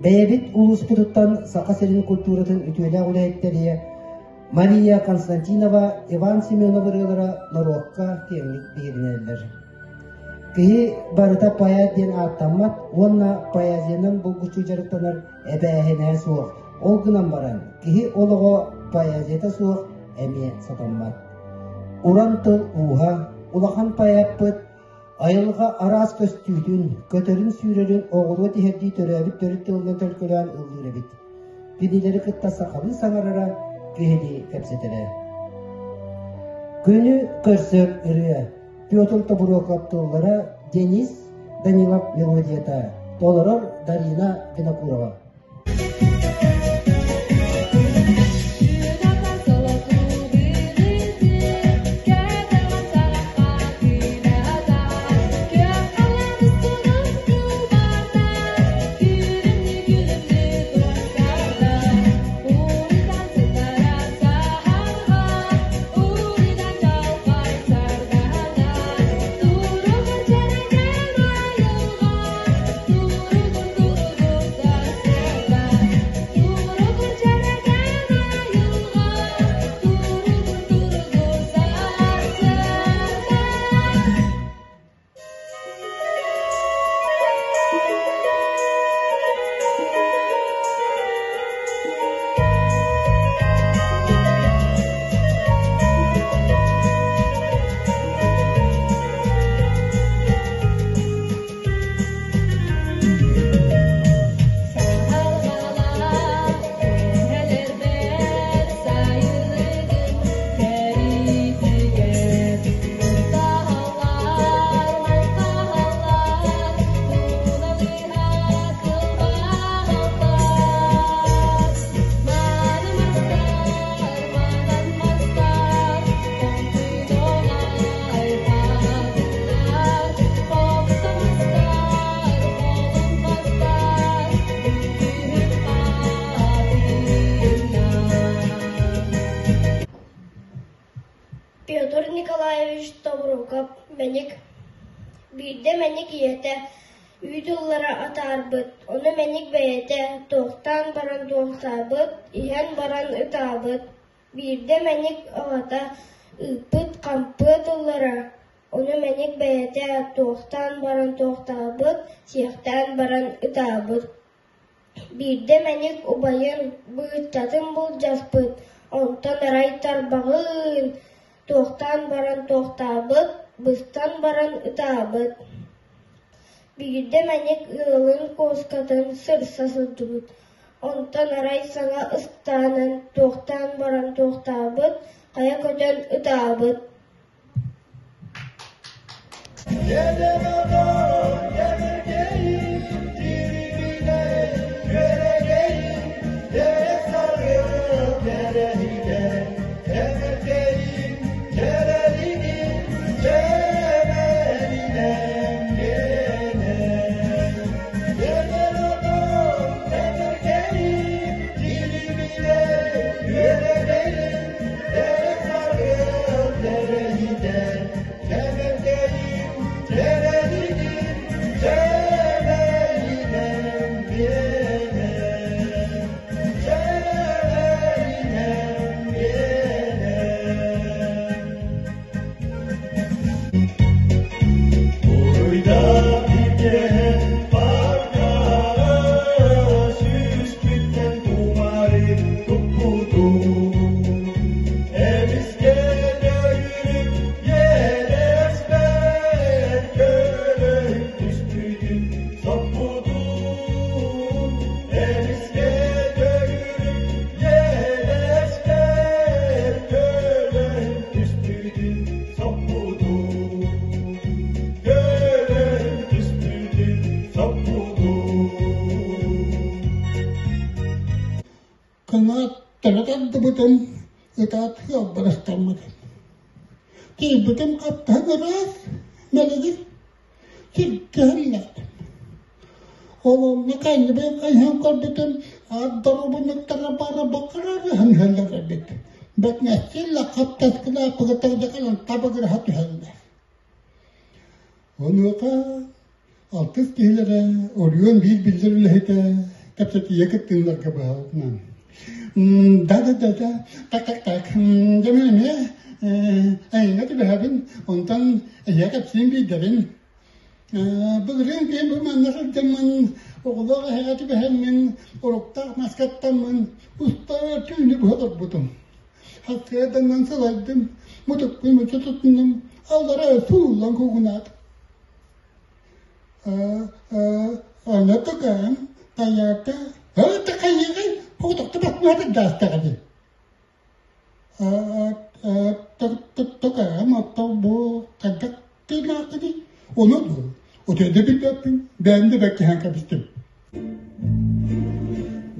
Бэйэбит улууспутуттан Саха сирин культуратын үтүөлээх үлэһиттэрэ Мария Константинова, Иван Семенов ырыалара норуокка киэҥник биһирэнэллэр. Киһи барыта поэт диэн ааттаммат уонна поэзиянан булгуччу дьарыктанар эбээһинэһэ суох. Ол гынан баран, киһи олоҕо поэзията суох эмиэ сатаммат. Уран тыл ууһа, улахан поэппыт айылҕа араас көстүүтүн, көтөрүн-сүүрэрин оҕуруо тиһэрдии төрөөбүт төрүт тылынан төлкөлөөн ыллыыр эбит. Кинилэри кытта сахалыы саҥарара, киһилии кэпсэтэрэ. Күнү көрсөр ырыа Петр Тобуруокап тыллара, Денис Данилов мелодията, толорор Дарина Винокурова. Петр Николаевич Тобуруков Мэник Биирдэ Мэник ийэтэ үүт ыллара атаарбыт, ону Мэник бэйэтэ туохтаан баран туохтаабыт, иһэн баран ытаабыт. Биирдэ Мэник аҕата ыыппыт хампыат ыллара, ону Мэник бэйэтэ туохтаан баран туохтаабыт, сиэхтээн баран ытаабыт. Биирдэ Мэник убайын быыччатын былдьаспыт, онтон арай тарбаҕын туохтаан баран туохтаабыт, быстан баран ытаабыт. Биирдэ Мэник ыалын куоскатын сырса сылдьыбыт, онтон арай саҥа ыстаанан туохтаан баран туохтаабыт, хайа көтөн ытаабыт. Кыҥаат төлө тардыбытым, ытаат ыалбар ыстаммытым. Тиийбитим хаптаһын ыраас, мэлигир, сиргэһэллээтим. Ол онно кэннибин хайыһан көрбүтүм, аат доруобунньуктара бары бакырарыһан иһэллэр эбит. Бэтнэстииллэ хаптаскылааппыгытар кэлэн табыгыраһа түһэллэр. Онуоха алтыс киһилэрэ Оройуон биир биллэр үлэһитэ Кэпсэтиигэ кыттыыларга быһалынан. Да-да-да-да, так-так-так, дьэ мин эмиэ эйиҥэ түбэһэбин, онтон эйиэхэ кэпсиим биирдэбин. Былырыын киһи бу манна сылдьаммын, оҕолоох эһэҕэ түбэһэммин, уруктаах маскаттаммын, уста түүнү быһа олорбутум. Сарсыарданан сылайдым, мутукпун мучу туттунум, аллара сууллан куугунаатым. Онно тукаам, тайаата, ыы такайыгай, оҕотохто басмаата даастаҕа дии. Тукаам, оттон бу хайдах тыынааххыный? Ону дуо? Утуйда билбэппин, бэйэм да бэркиһээн кэбистим.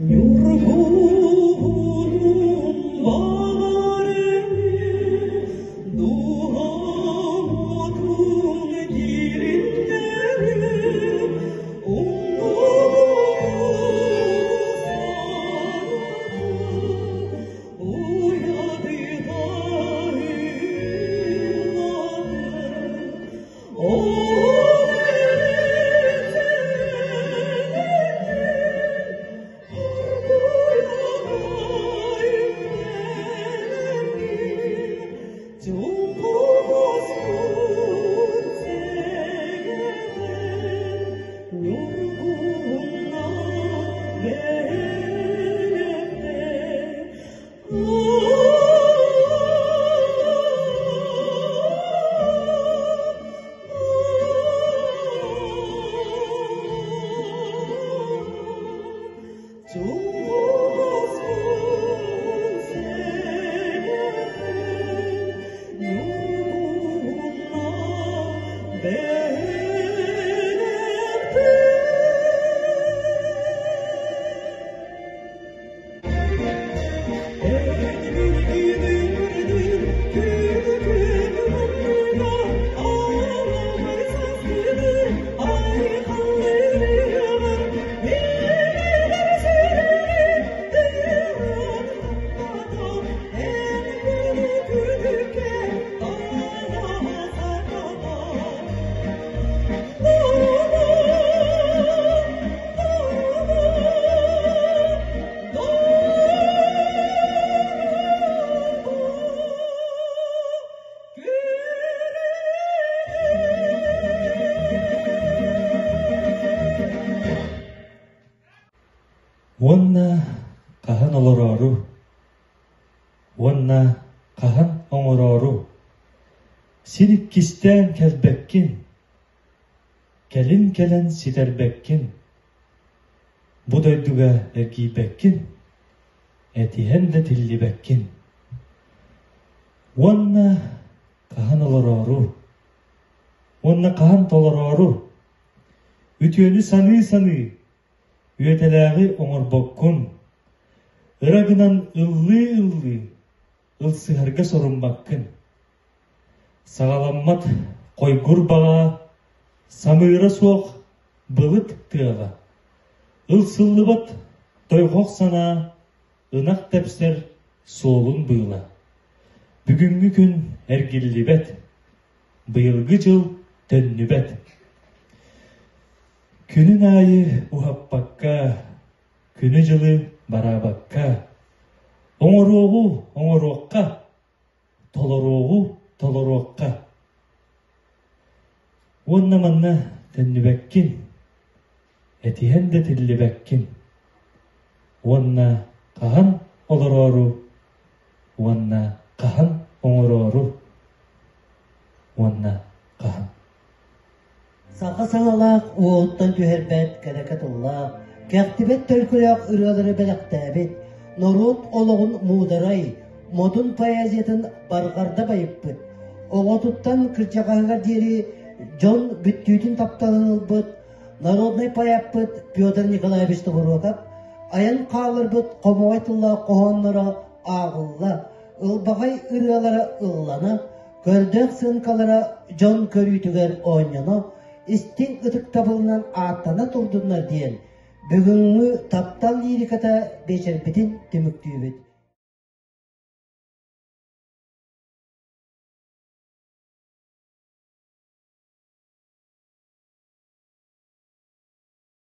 Ньургуһунум баҕар дууһам уотун дириҥнэрин умнубутун уйадыта Уонна хаһан олороору, уонна хаһан оҥороору, сир иккистээн кэлбэккин, кэлин кэлэн ситэрбэккин, бу дойдуга эргийбэккин, этиһэн да тиллибэккин. Уонна хаһан олороору, уонна хаһан толороору, үтүөнү саныы-саныы, үөтэлээҕи оҥорбоккун, ыра гынан ыллыы-ыллыы, ылсыһарга соруммаккын. Саҕаламмат хойгур баҕа, самыыра суох былыт тыаҕа, ылсыллыбат тойҕох санаа ынах тэпсэр суолун быыла. Бүгүҥҥү күн эргиллибэт, быйылгы дьыл төннүбэт. Күнүн аайы уһаппакка, күнү-дьылы бараабакка, оҥоруоҕу оҥоруохха, толоруоҕу толоруохха. Уонна манна төннүбэккин, этиһэн да тиллибэккин. Уонна хаһан олороору, уонна хаһан оҥороору, уонна хаһан. Саха саҥалаах уоһуттан түһэрбэт кэрэкэ тыллаах, кэхтибэт төлкөлөөх ырыалары бэлэхтээбит, норуот олоҕун муударай, модун поэзиятын барҕарда байыппыт, оҕотуттан кырдьаҕаһыгар диэри дьон бүттүүтүн тапталын ылбыт народнай поэппыт Петр Николаевич Тобуруокап айан хаалларбыт хомоҕой тыллаах хоһоонноро ааҕылла, ылбаҕай ырыалара ыллана, Көрдөөх сыыҥкалара дьон көрүүтүгэр оонньоно, истиҥ ытыктабылынан ааттана турдуннар диэн бүгүҥҥү таптал лириката биэчэрбитин түмүктүүбүт.